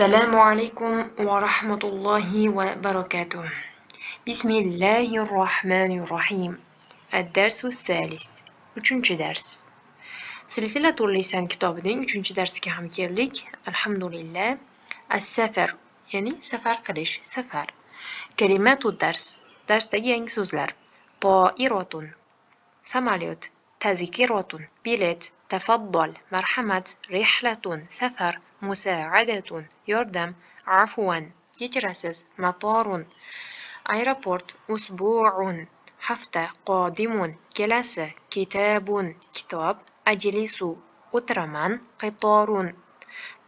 Assalomu alaykum va rahmatullohi va barakatuh. Bismillahir rohmanir rohim. Ad-darsu thalith. Uchinchi dars. Silsilatul lisan kitobining uchinchi darsiga ham keldik. Alhamdulillah. As-safar, ya'ni safar qilish, safar. Kalimatu dars. Darsdagi yangi so'zlar. Toiratun. Samolyot. Tadhkiratun. Bilet. Tafaddal. Marhamat. Rihlatun. Safar. Musaadatun. Yordam. Afwan. Kechirasiz. Matorun. Aeroport. Usbu'un. Hafta. Qodimun. Kelasi. Kitabun. Kitob. Ajlisu. O'tiraman. Qitorun.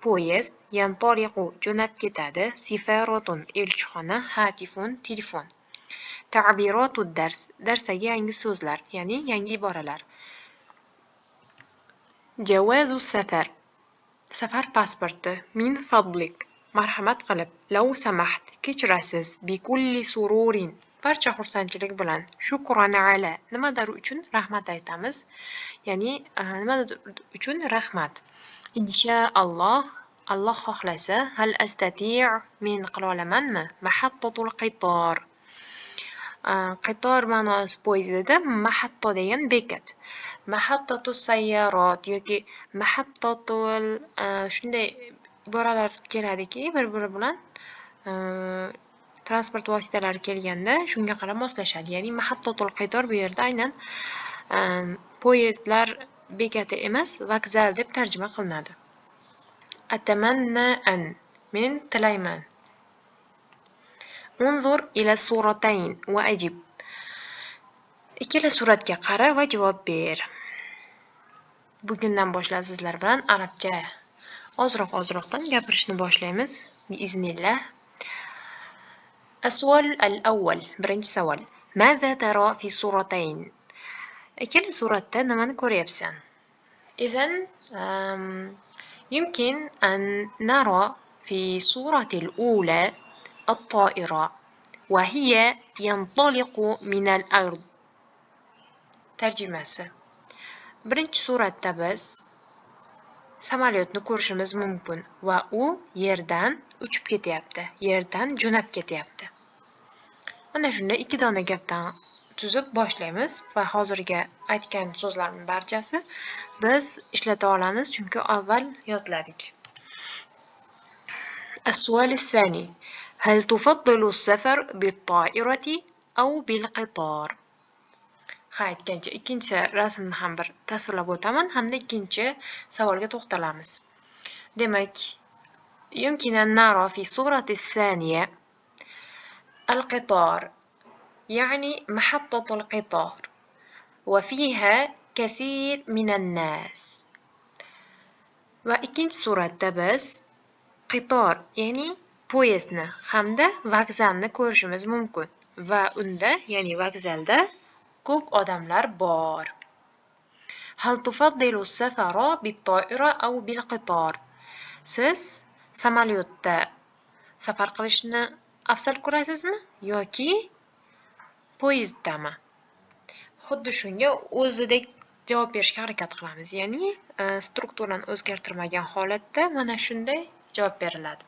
Poyezd. Yantoliqu. Jo'nab ketadi. Sifaratun. Elchixona. Hatifun. Telefon. Ta'birotu dars. Darsdagi yangi so'zlar, ya'ni yangi iboralar. Javazu safar. Safar pasporti. Min fadlik. Marhamat qilib. Law samaht. Kechirasiz. Bikulli sururin. Barcha xursandchilik bilan. Shukran ala. Nimadir uchun rahmat aytamiz. Ya'ni nimadir uchun rahmat. Inshaalloh. Alloh xohlasa. Hal astati'. Men qila olamanmi? Mahattatul qitor. Qator ma'nosi poyezdida, mahatto degan bekat. Mahattatu sayyorot yoki mahattatul, shunday iboralar keladiki, bir-biri bilan transport vositalari kelganda shunga qarab moslashadi. Ya'ni mahattatul qator bu yerda aynan poyezdlar bekati emas, vokzal deb tarjima qilinadi. Atamanna an. Men tilayman. Unzur ila suratayn va ajib. Ikkala suratga qara va javob ber. Bugundan boshlab sizlar bilan arabcha ozroq-ozroqdan gapirishni boshlaymiz. Biiznillah. As-sual al-awwal. Birinchi savol. Maza tara fi suratayn? Ikkala suratda nimani ko'ryapsan? Izan yumkin an nara fi surati al-ula الطائرة وهي ينطلق من الأرض. Tarjimasi: birinchi suratda biz samolyotni ko'rishimiz mumkin va u yerdan uchib ketyapti, yerdan jo'nab ketyapti. Mana shunday ikki dona gapdan tuzib boshlaymiz va hozirgi aytgan so'zlarning barchasi biz ishlata olamiz, chunki avval yodladik. السؤال الثاني: هل تفضل السفر بالطائرة أو بالقطار؟ Ha, aytgancha, ikkinchi rasmni ham bir tasvirlab o'taman hamda ikkinchi savolga to'xtalamiz. Demak, يمكن أن نرى في الصورة الثانية القطار، يعني محطة القطار، وفيها كثير من الناس. Va ikkinchi suratda biz qitor, ya'ni poyezdni hamda vokzalni ko'rishimiz mumkin va unda, ya'ni vokzalda ko'p odamlar bor. هل تفضل السفر بالطائرة أو بالقطار؟ Siz samolyotda safar qilishni afzal ko'rasizmi yoki poyezddami? Xuddi shunga o'zidek javob berishga harakat qilamiz. Ya'ni strukturani o'zgartirmagan holatda mana shunday javob beriladi.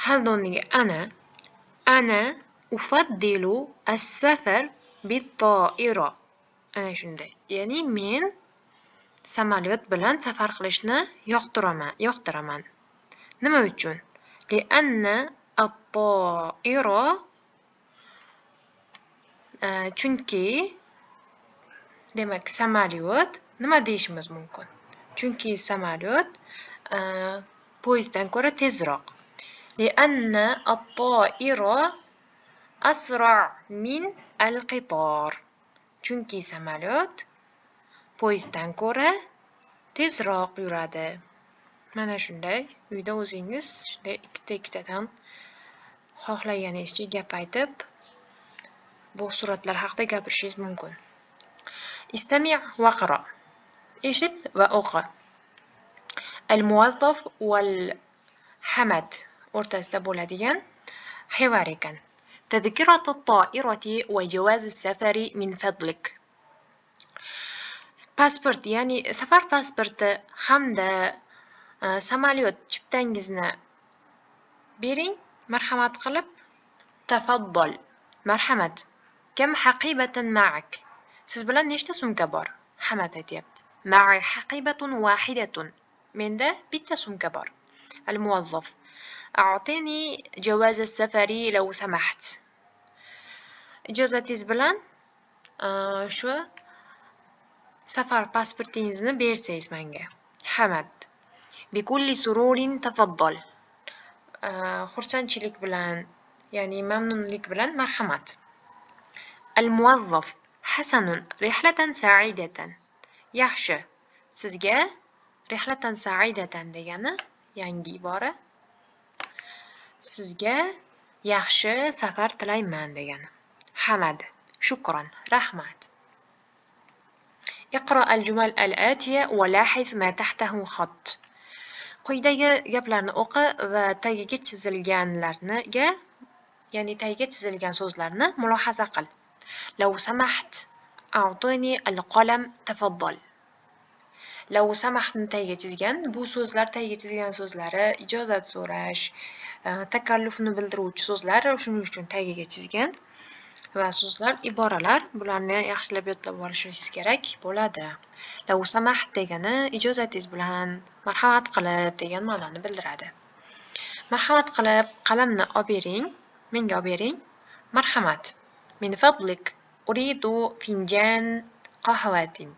Hal o'rniga ana ufaddilu as-safar bit-toira. Ana shunday. Ya'ni men samolyot bilan safar qilishni yoqtiraman, yoqtiraman. Nima uchun? Lianna at-toira, chunki, demak, samolyot nima deyishimiz mumkin? Chunki samolyot poyezddan ko'ra tezroq. لأن الطائرة أسرع من القطار. Chunki samolyot poyezddan ko'ra tezroq yuradi. Mana shunday uyda o'zingiz shunday ikkita ikkitadan xohlaganingizcha gap aytib, bu suratlar haqida gapirishingiz mumkin. Istami' waqra. Eshit va o'qi. Al-muvazzaf wal hamad o'rtasida bo'ladigan hivar ekan. تذكرة الطائرة وجواز السفر من فضلك. Pasport, ya'ni safar pasporti hamda Samolyot chiptangizni bering, marhamat qilib. Tafaddal, marhamat. Kam haqibatan ma'ak? Siz bilan nechta sumka bor? Hamad aytyapti. Ma'i haqibatun wahidatun. Menda bitta sumka bor. Al-muvazzaf. A'tini jawaz as-safari law samaht. Ijozatingiz bilan shu safar pasportingizni bersangiz menga. Hamad. Bikulli sururin tafaddal. Xursandchilik bilan, ya'ni mamnunlik bilan marhamat. Al-muvazzaf. Hasanun rihlatan sa'idatan. Yaxshi. Sizga rihlatan sa'idatan degani yangi ibora. Sizga yaxshi safar tilayman degani. Hamad. Shukran. Rahmat. Iqra al-jumal al-atiya wa lahiz ma tahtahu khat. Quyidagi gaplarni o'qi va tagiga chizilganlarniga, ya'ni tagiga chizilgan so'zlarni mulohaza qil. Law samaht a'tini al-qalam tafaddal. Law samahtni tagiga chizgan, bu so'zlar tagiga chizgan so'zlari ijozat so'rash, takallufni bildiruvchi so'zlar, shuning uchun tagiga chizgan va so'zlar, iboralar, bularni yaxshilab yodlab olishingiz kerak bo'ladi. Law samaht degani ijozatingiz bilan, marhamat qilib degan ma'noni bildiradi. Marhamat qilib qalamni olib bering, menga olib bering. Marhamat. Min fadlik uridu finjan qahvatin.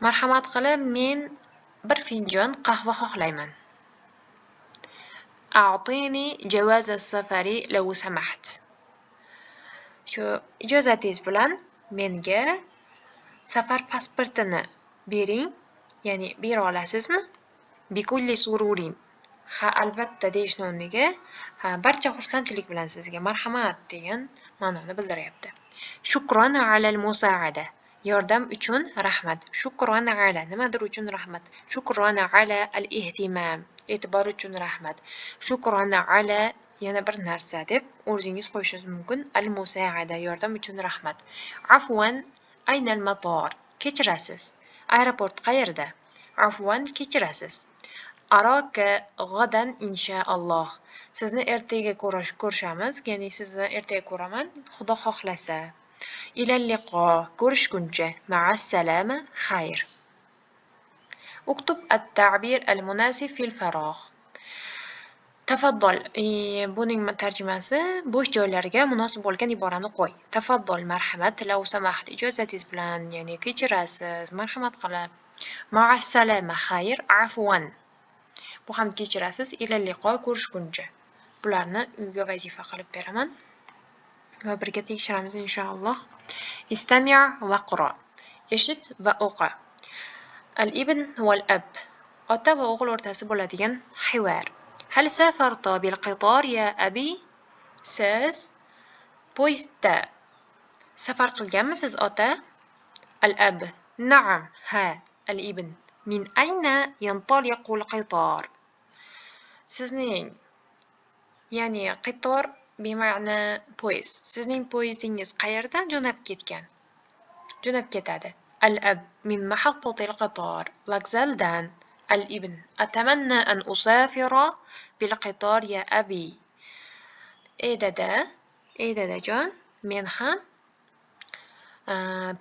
Marhamat qilib men bir finjon qahva xohlayman. A'tini jawaz as-safari law samaht. Shu ijozatingiz bilan menga safar pasportini bering, ya'ni bera olasizmi? Bikulli sururin. Ha, albatta deyishni o'rniga barcha xursandchilik bilan sizga marhamat degan ma'noni bildiryapti. Shukron alal musaada. Yordam uchun rahmat. Shukron ala nimadir uchun rahmat. Shukron ala al-ihtimam. E'tibor uchun rahmat. Shukron ala yana bir narsa deb o'zingiz qo'yishingiz mumkin. Al-musaada yordam uchun rahmat. Afwan ayna al-matar. Kechirasiz. Aeroport qayerda? Afwan kechirasiz. Araka g'adan inshaalloh. Sizni ertaga ko'rishamiz, ya'ni sizni ertaga ko'raman, Xudo xohlasa. Ilal liqo, ko'rishguncha. Ma'as-salama, xayr. Uktub at-ta'bir al-munasib fil farogh. Tafaddal, buning tarjimasi bo'sh joylarga munosib bo'lgan iborani qo'y. Tafaddal, marhamat, law samaht, ijozatingiz bilan, ya'ni kechirasiz, marhamat qilib. Ma'as-salama, xayr, afwan. Bu ham kechirasiz, ilal liqo, ko'rishguncha. Bularni uyga vazifa qilib beraman va birga tekshiramiz inshaalloh. Istami' va qro. Eshit va o'qi. Al-ibn wal ab. Ota va o'g'il o'rtasida bo'ladigan hivar. Hal safarta bil qitor ya abi? Siz poyezdda safar qilganmisiz ota? Al-ab. Na'am, ha. Al-ibn. Min ayna yantaliqu al-qitor? Sizning, ya'ni qitor bema'ni poyezd. Sizning poyezdingiz qayerdan jo'nab ketgan? Jo'nab ketadi. Al-ab min mahattatil qitor. Vokzaldan. Al-ibn. Atamanna an usafira bil qitor ya abi. Ey dada, ey dadajon, men ham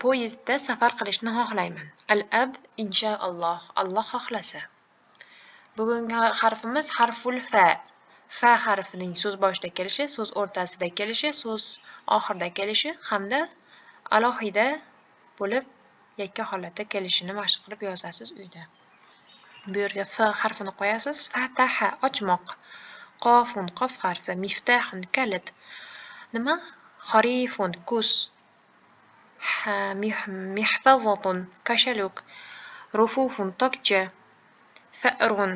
poyezdda safar qilishni xohlayman. Al-ab inshaalloh, Alloh xohlasa. Bugungi harfimiz harful fa. Fa harfining so'z boshida kelishi, so'z o'rtasida kelishi, so'z oxirida kelishi hamda alohida bo'lib yakka holatda kelishini mashq qilib yozasiz uyda. Bu yerga f harfini qo'yasiz. Fataha ochmoq. Qofun qof harfi, miftahun kalit. Nima? Xarifun kuz. Mihfazatun kashaluk. Rufufun tokcha. Fa'run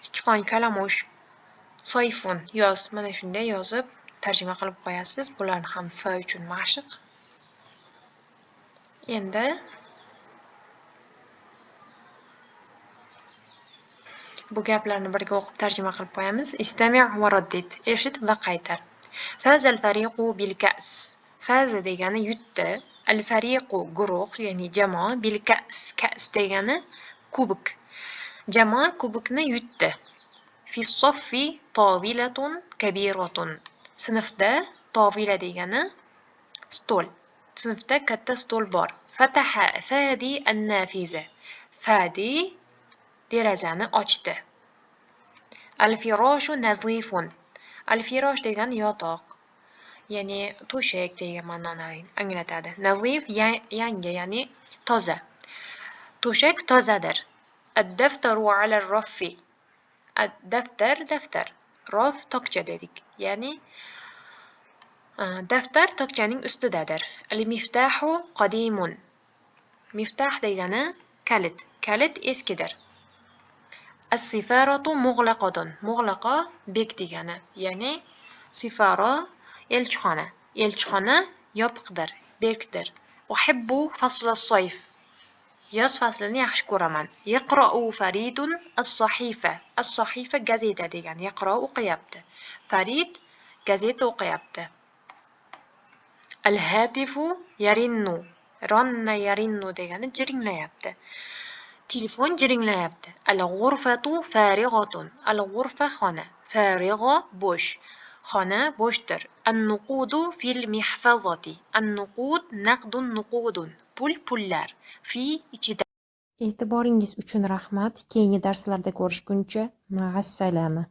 sichqon kalamush. Soyfun yoz. Mana shunday yozib tarjima qilib qo'yasiz. Bularni ham f uchun mashq. Endi bu gaplarni birga o'qib tarjima qilib qo'yamiz. Istami' va raddid. Eshit va qaytar. Fazal fariqu bil ka's. Faza degani yutdi. Al fariqu guruh, ya'ni jamoa, bil ka's. Ka's degani kubok. Jamoa kubokni yutdi. في الصف طاولة كبيرة. Sinfda, طاولة degani stol. Sinfda katta stol bor. فتح فادي النافذة. Fadi derazani ochdi. الفراش نظيف. الفراش degani yotoq, ya'ni to'shak degan ma'noni anglatadi. نظيف yangi, ya'ni toza. To'shak tozadir. الدفتر على الرف. دفتر daftar, رف tokcha dedik, ya'ni daftar tokchaning ustidadir. المفتاح قديم. مفتاح degani kalit, kalit eskidir. السفارة مغلقة. مغلقة bek degani, ya'ni سفارة elchixona, elchixona yopiqdir, bekdir. أحب فصل الصيف. Yoz faslini yaxshi ko'raman. يقرأ فريد الصحيفة. الصحيفة gazeta degani. يقرأ o'qiyapti, Farid gazeta o'qiyapti. الهاتف يرن. رن يرن degani jiringlayapti, telefon jiringlayapti. الغرفة فارغة. الغرفة xona, فارغة bo'sh, xona bo'shdir. النقود في المحفظة. النقود نقد, نقود pul, pullar, في ichida. E'tiboringiz uchun rahmat. Keyingi darslarda ko'rishguncha, ma'assalama.